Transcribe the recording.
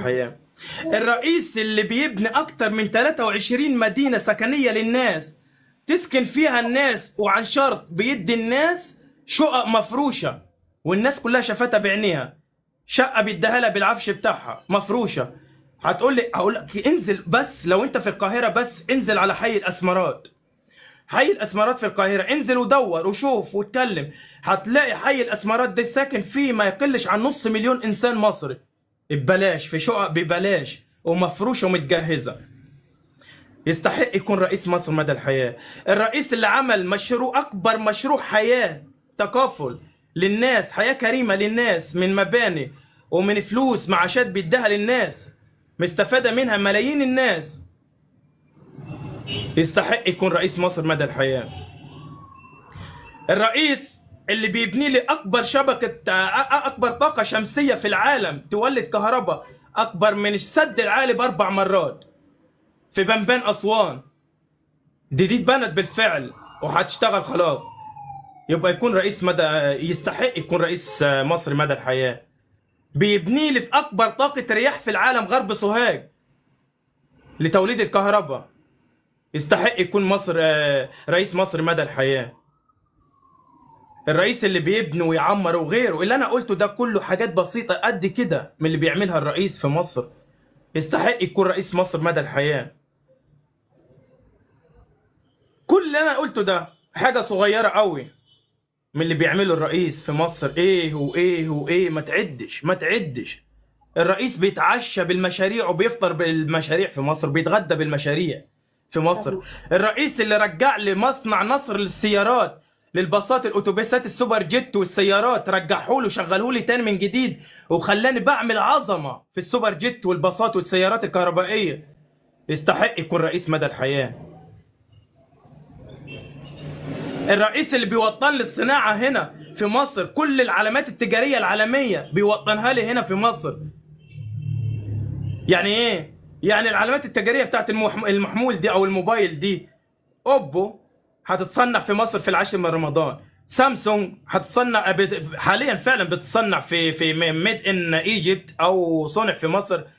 الحياة. الرئيس اللي بيبني أكتر من 23 مدينة سكنية للناس تسكن فيها الناس، وعن شرط بيدي الناس شقق مفروشة والناس كلها شافتها بعينيها، شقة بيديها لها بالعفش بتاعها مفروشة. هتقول لي، هقول لك انزل بس لو انت في القاهرة، بس انزل على حي الأسمرات، حي الأسمرات في القاهرة، انزل ودور وشوف واتكلم، هتلاقي حي الأسمرات ده ساكن فيه ما يقلش عن 500,000 إنسان مصري ببلاش، في شقق ببلاش ومفروشة ومتجهزة. يستحق يكون رئيس مصر مدى الحياة. الرئيس اللي عمل مشروع، أكبر مشروع حياة تكافل للناس، حياة كريمة للناس، من مباني ومن فلوس معاشات بيديها للناس مستفادة منها ملايين الناس، يستحق يكون رئيس مصر مدى الحياة. الرئيس اللي بيبني لي أكبر شبكة، أكبر طاقة شمسية في العالم تولد كهرباء أكبر من السد العالي ب4 مرات في بنبان أسوان، دي اتبنت بالفعل وهتشتغل خلاص، يبقى يكون رئيس مدى، يستحق يكون رئيس مصر مدى الحياة. بيبني لي في أكبر طاقة رياح في العالم غرب سوهاج لتوليد الكهرباء، يستحق يكون مصر رئيس مصر مدى الحياة. الرئيس اللي بيبني ويعمر وغيره، اللي أنا قلته ده كله حاجات بسيطة قد كده من اللي بيعملها الرئيس في مصر، يستحق يكون رئيس مصر مدى الحياة. كل اللي أنا قلته ده حاجة صغيرة قوي من اللي بيعمله الرئيس في مصر. ايه وايه وايه، ما تعدش ما تعدش. الرئيس بيتعشى بالمشاريع وبيفطر بالمشاريع في مصر، بيتغدى بالمشاريع في مصر. الرئيس اللي رجع لي مصنع نصر للسيارات، للباصات، الاتوبيسات السوبر جيت والسيارات، رجعوا له شغلوه لي تاني من جديد، وخلاني بعمل عظمه في السوبر جيت والباصات والسيارات الكهربائيه، يستحق يكون رئيس مدى الحياه. الرئيس اللي بيوطن لي الصناعه هنا في مصر، كل العلامات التجاريه العالميه بيوطنها لي هنا في مصر. يعني ايه؟ يعني العلامات التجاريه بتاعت المحمول دي او الموبايل دي، اوبو هتتصنع في مصر في 10 من رمضان، سامسونج هتتصنع حاليا فعلا بتصنع في made in Egypt او صنع في مصر.